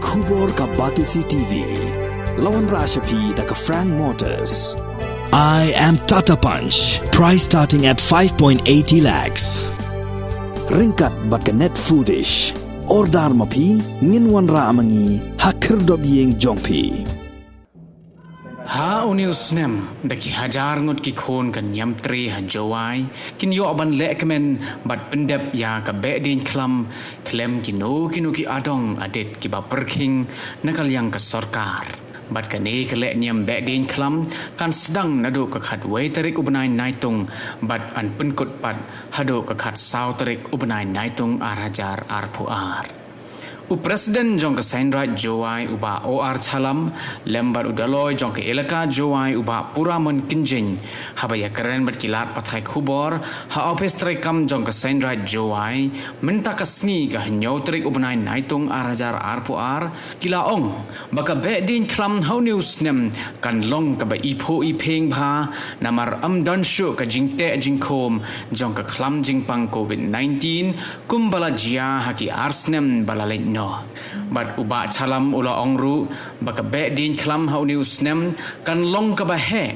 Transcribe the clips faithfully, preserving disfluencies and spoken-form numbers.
Khubor ka Batesi T V. La wanrah sha phi da ka Frank Motors. I am Tata Punch. Price starting at five point eighty lakhs. Ryngkat bad ka Net Foodish. Order ma phi, ngin wanrah ma ngi ha khyrdop ïing jong phi. Ha une u snem, da ki hajar ngut ki khun ka niamtre ha Jowai kin ïoh ban lehkmen bad pyndep ïa ka Behdieñkhlam khlem kino kino ki adong adit kiba pyrkhing na ka liang ka sorkar. Bad kane ka lehniam Behdieñkhlam kan sdang naduh ka khatwei tarik u bnai Naitung bad yn pynkut pat haduh ka khatsaw tarik u bnai Naitung ar hajar arphew ar. U President jong ka Seiñraij Jowai u Bah O R Challam lem bad u Dolloi jong ka Elaka Jowai u Bah Puramon Kynjing, haba ïakren bad ki lad pathai khubor ha ophis treikam jong ka Seiñraij Jowai mynta ka sngi ka hynñiew tarik u bnai Naitung ar hajar arphew ar, ki la ong ba ka Behdieñkhlam ha une u snem kan long kaba iphuh iphieng bha, namar ym don shuh ka jingteh jingkhum jong ka khlam jingpang Covid nineteen, kumba la jia ha ki ar snem ba la leit noh. Bad u Bah Challam u la ong ruh ba ka Behdieñkhlam ha une u snem kan long kaba heh,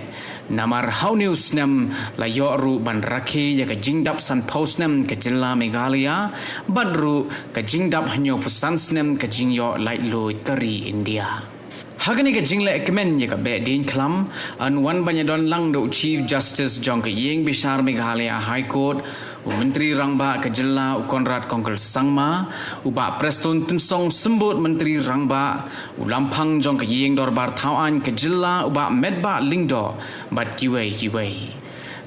namar ha une u snem la ïoh ruh ban rakhe ïa ka jingdap sanphew snem ka jylla Meghalaya, bad ruh ka jingdap hynñiewphew san snem ka jingïoh laitluid ka ri India. Ha kane ka jinglehkmen ïa ka Behdieñkhlam, yn wan ban ïadon lang da u Chief Justice jong ka Ïing Bishar Meghalaya High Court, u Myntri Rangbah ka jylla u Conrad Kongkal Sangma, u Bah Prestone Tynsong Symbud Myntri Rangbah, u Lamphang jong ka Ïing Dorbar Thawaiñ ka jylla u Bah Metbah Lyngdoh, bad kiwei kiwei.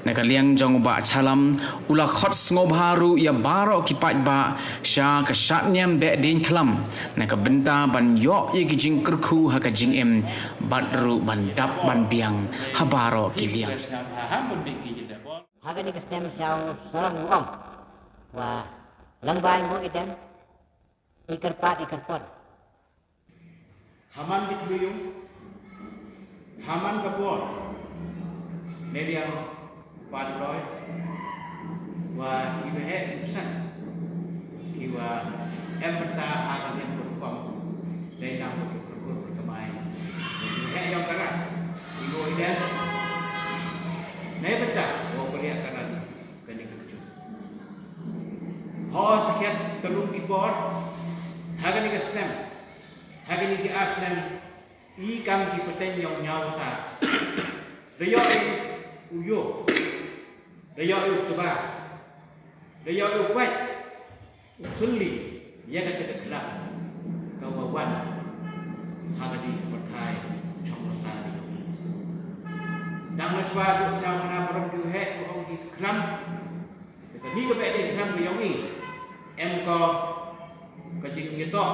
Na ka liang jong u Bah Challam, u la khot sngewbha ruh ïa baroh ki paidbah sha ka shad niam Behdieñkhlam na ka bynta ban ïoh ïa ki jingkyrkhu ha ka jingim, bad ruh ban dap ban biang ha baroh ki liang. Ha kane ka snem sha u sarong u ong wa lang bai mo idem i kyrpad i kyrpon. Ha man ka jingïung, ha man ka por, ne liang pat roi, wa kiba heh ki bsang, kiwa em bynta ha ka liang ka rukom, dei nang ki pyrkut pyrkamai, kiba heh ïong ka rai, kiba idem, ne bynta wa pyrïa ka rai. Kane ka kjut. Ho sakhiat tylli ki por, ha kane ka snem, ha kane ki ar snem, i kam ki pateng ïong ñiaw sa. Da ïoh i u ïoh, da ïoh i u tba, da ïoh i u pait, u sylli ïa kata ka khlam ka wa wan ha kane ka pyrthai chong ka sa ni. Dang la chwa du sñiaw khana parom ki u heh u ong ki ka khlam. Te kane ka Behdieñkhlam ka yong i em ko ka jingïatoh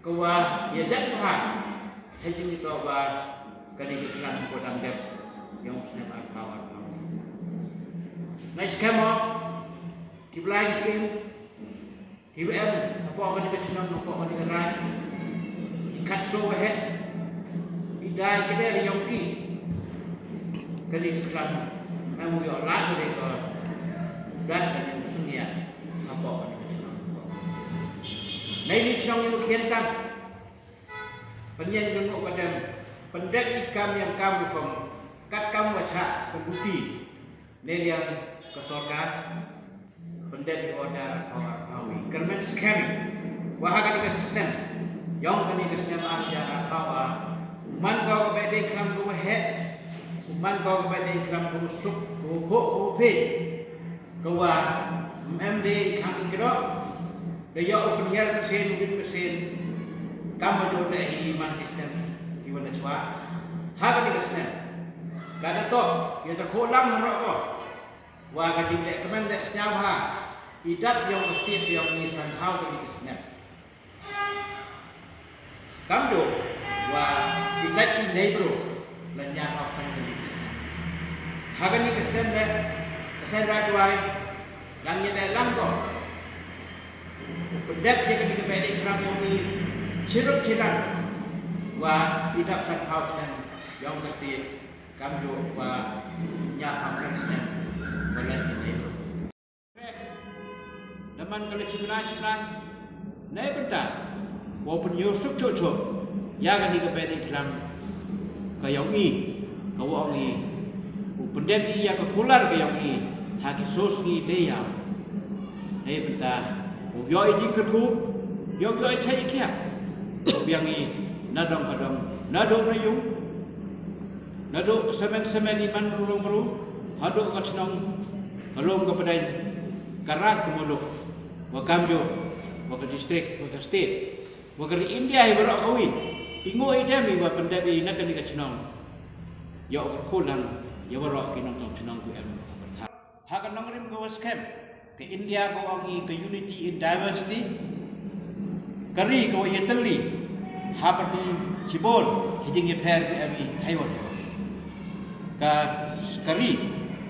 ka wa ïa jan bha ha jingïatoh wa kane ka khlam ko dang dep yong snem arphaw arphaw. Ngai skhem o ki blai ki skim. Ki wa em hapoh kane ka chnong, hapoh kane ka raij, ki khatsaw waheh, i dai kdar yong ki. Kane ka khlam em u ïoh lad kane ka dat kane u synñiat hapoh kane ka chnong. Nei ni chnong ïa u khian kam. Pynïeng ka nguh ka dem, pyndep i kam ïa kam rukom kat kam wa chah ka duty. Ne liang ka sorkar pyndep i order arphaw arphaw i kyrmen skhem wa ha kane ka snem, yong kane ka snem ar hajar arphaw ar, u man ko ka Behdieñkhlam ka waheh, u man ko ka Behdieñkhlam ka wasuk, ka waphuh, ka waphieng, ka wa em de i khang i kdoh, da ïoh u pynhiar mynsiem, u bin mynsiem, kam ba jong leh hi i man ki snem ki wa na chwa. Ha kane ka snem ka da toh ïa ta khoh lang ha roh ko. Wa ka jingleh kmen leh sñiaw bha i dap yong ka state yong i san phaw ka jingleh snem. Kam do wa i lait i nei bro la ñiar phaw san ka jingleh snem. Ha kane ka snem leh ka saiñ Raij Jowai lang ïa dei lang ko. Pyndep ïa kane ka Behdieñkhlam yong i chirup chilang wa i dap san phaw snem yong ka state. Kam ju wa ñiar phaw san snem wa lait ïa dei. Da man ka la chimlai chimlai. Nei bynta Wa pynïoh suk chok chok ïa kane ka Behdeiñkhlam ka yong i, ka wa ong i u pyndep i ïa ka kular ka yong i ha ki source ngi dei ïa. Hei bynta u ïoh i jingkyrkhu, ïoh ïoh i chai i khiah, u biang i na dong ka dong, na dong na yung, na dong semen semen i man rung rung, haduh ka chnong, ka lum ka pdeng, ka rat ka muluk, wa kamjooh wa ka district wa ka state. Wa ka ri India hi baroh kawei, i nguh i dem i wa pyndep i na kane ka chnong. Ïoh kyrkhu lang ïa baroh ki nongtong chnong ki em. Ha ka nongrim ka wa skhem, ka India ka ong i ka unity in diversity. Ka ri ka wa ïatylli ha pyrdi shibun ki jingïapher ki em i haiwan. Ka ka ri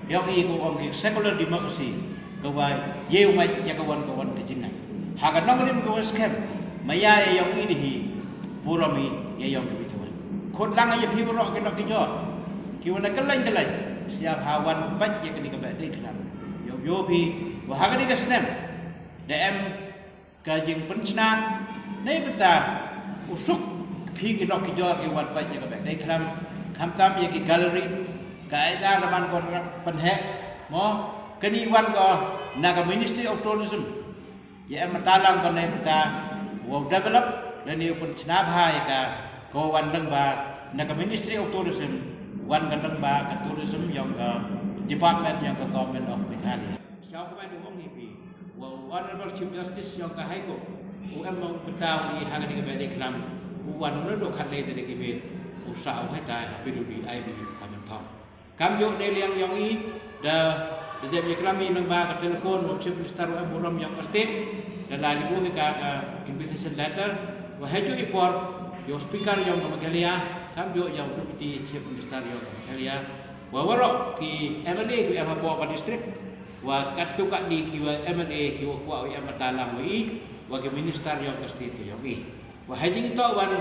ka ong i ka ong ki secular democracy, ka wa ïa u mait ïa ka wan ka wan ka jingngeit. Ha ka nongrim ka wa skhem, ma ïa ïa ïong i dei hi, burom i ïa ïong ka bit wan. Khot lang ïa phi baroh ki nok ki jor, ki wan na kylleng kylleng, sia ha wan bad ïa kane ka Behdeiñkhlam. Ïoh ïoh phi, wa ha kane ka snem da em ka jingpynchna nei bynta u suk phi ki nok ki jor ki wan bad ïa ka Behdeiñkhlam, khamtam ïa ki gallery, ka ai da man ko rap pynheh mo, kane wan ko na ka Ministry of Tourism. Ïa em matalang ko nei bynta wow develop lane u pynchna bha ïa ka, ko wan lyngba na ka Ministry of Tourism, wan ka lyngba ka tourism ïong ka department ïong ka Government of Meghalaya. Sha u kmen u ong i phi, wa u Honorable Chief Justice ïong ka High Court u em ma u pyntaw i ha kane ka Behdeiñkhlam, u wan u nado khatlei tarik i miet, u sah u haitai ha P W D I B ha Mynthong. Kamjooh ne liang ïong i da da dep ïaklam i lyngba ka telephone, u Chief Minister u em burom ïong ka state, da la li buh i ka, ka invitation letter, wa heju i por ïong Speaker ïong ka Meghalaya, kamjooh ïong Deputy Chief Minister ïong ka Meghalaya, wa waroh ki M L A ki em hapoh ka district, wa katto katne ki wa M L A ki wa kwah u em matalang wa i, wa ki minister ïong ka state ki ïong i. Wa ha jingtoh wan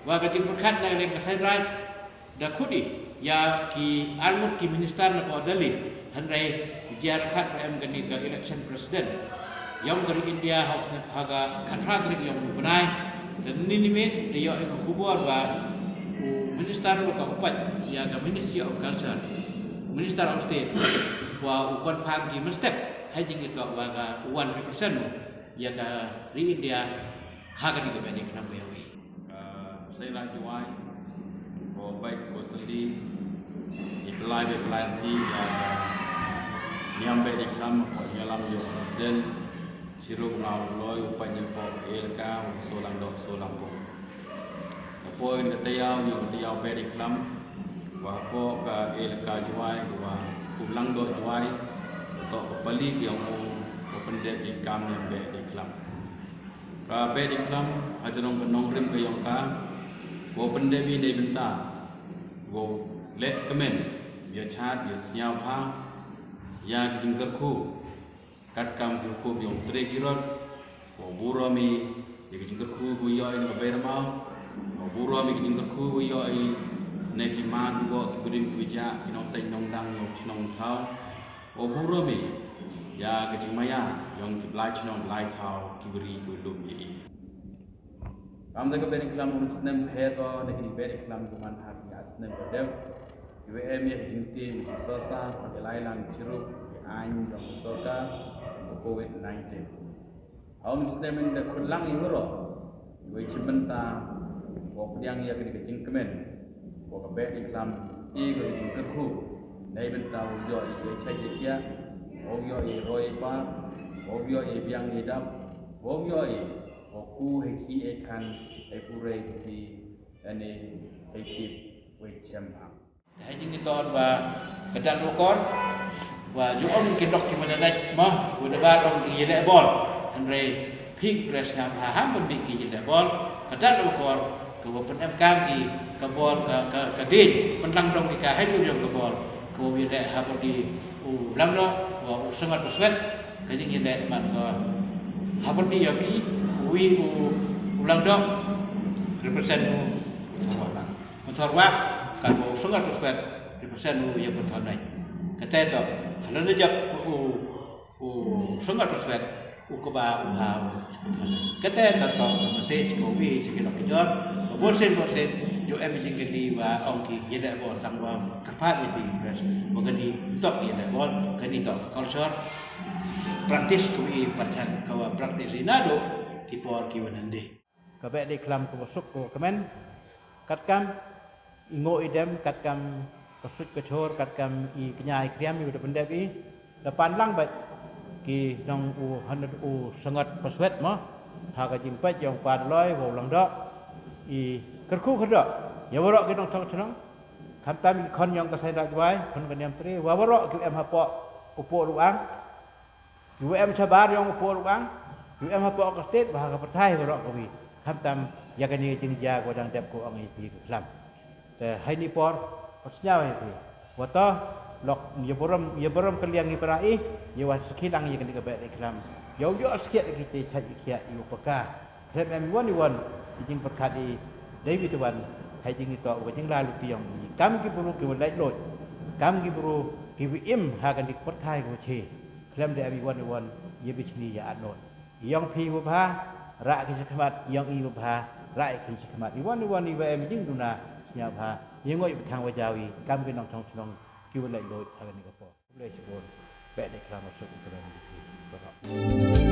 wa ka jingpyrkhat na leng ka Saiñ Raij, da khut i ïa ki arngut ki minister na ka Delhi, hynrei jia rakhat wa em kane ka election president ïong ka ri India ha u snem ha ka khatphra tarik ïong u bnai. Te ni ni miet da ïoh ïa ka khubor ba u minister wa ka u pait ïa ka Ministry of Culture, Minister of State, wa u confirm ki mynstep ha jingïatoh wa ka u wan represent u ïa ka ri India ha kane ka Behdeiñkhlam ka ïa u. Ka Saiñ Raij Jowai, ko bad ko sylli, i pynlai bad pynlai rti ïa ka niam Behdeiñkhlam, ko ïalam ïa u president, chirup nga u loi u pait ïa ko elaka, u Solang Doh Solang Doh. Ka poi ka taïaw ïa ka taïaw Behdeiñkhlam, wa ko ka elaka Jowai, wa u Langdoh Jowai, to ka pali ki ong u, ko pyndep i kam niam Behdeiñkhlam. Ka Behdeiñkhlam ha jrong ka nongrim ka ïong ka, ko pyndep i nei bynta, ko leh kmen ïa chad ïa sñiaw bha ïa ki jingkyrkhu, katkam ki hukum ïong tre ki rot, ko burom i ïa ki jingkyrkhu ko ïoh i na ka Beiramaw, ko burom i ki jingkyrkhu ko ïoh i na ki ma ki bok ki brim ki bijak ki nongseng nongdang ïong chnong thaw. Wa burom i ïa ka jingmaïa ïong ki blai chnong blai thaw ki bri ki lum ïa i. Kam da ka Behdeiñkhlam u snem pher ko na ki Behdeiñkhlam ki man ha ki ar snem ka dep. Ki wa em ïa ka jingtim ki sosa ki lai lang chirup ki aiñ jong ka sorkar ka covid nineteen. Ha u snem in da khun lang i waroh i wa i chim bynta wa pdiang ïa ka jingkmen. Wa ka Behdeiñkhlam i ka jingkyrkhu nei bynta u ïoh i ïa chai ïa kiah, u ïoh i roi i par, u ïoh i biang i dap, u ïoh i u ku hei ki ei khan, hei purei ki, ane hei tip wei chem bang. Te ha jingkito ba ka dang u kor wa ju ong ki dok ki mala dait ma, u da ba ong ki leh bol. Hynrei phi press ngam ha ham ban dei ki leh bol. Ka dang u kor ka wa pynem kam ki ka bol ka, ka, ka dei pynlang dong ki ka hai tu jong ka bol. Ka wa wi leh ha ban dei u lang dong wa u sangat u swet. Ka jing leh man ka ha ban dei ya ki wi u, u lang dong represent u. Motor wa kan ba u sangat u swet represent u ya motor nai. Kata to, hala na jak u, u sangat u swet. U kaba u ha u. Kata ka tong ka message ko wi sha ki lok ki jor. Ba bun sien bun sien ju em jingkylli ba ong ki ïaleh bor tang ba kyrpad ïa phi press. Ba kani tok ïaleh bor, kani tok ka culture. Practice ko wi pyrthat ka wa practice ina do ki por ki wa nang dei. Ka beh dei klam ka ba suk ka ba kmen. Katkam i ngo i dem, katkam ka suk ka chor, katkam i kñia i kriam i ba da pyndep i. Da pan lang bad ki nong u hanat u sangat paswet mo. Ha ka jingpet yong pa Daloi wa u Langdoh. I kyrkhu kyrdoh. Ïa waroh ki nongtong chnong. Khamtam i khon yong ka Saiñ Rajwai, khon ka Niamtre, wa waroh ki em hapoh u poh ruang. Ki wa em shabar yong u poh ruang. Ki wa em hapoh ka state, wa ha ka pyrthai waroh ka wi. Khamtam ïa kani ka jingjia ka wa dang dep ko ong i phi ka klam. Te hai ni por, ot sñiaw hai phi. Wa to, lok, ïa burom, ïa burom ka liang i para i, ïa wa sakhi lang ïa kani ka beh dei klam. Ïa u ïoh sakhi ïa ki te chait i khiah i u paka. Khlem em i wan i wan, i jingpyrkhat i, dei wi te wan, hai jing i to, wa jingla luti yong i. Kam ki bru ki wa lait loit. Kam ki bru ki wa im ha kani ka pyrthai ka wa che. Khlem da em i wan i wan, ïa bishni ïa at not. Yong phi wa bha, rah ki shakhmat, yong i wa bha, rah ki shakhmat. I wan i wan i wa em jingduna, sñiaw bha, i ngoi ba thang wa jawi, kam ki nongtong chnong, ki wa leh loit, ha kani ka por. Khublei shibun, beh dei klam wa suk u kren di phi, wa rah.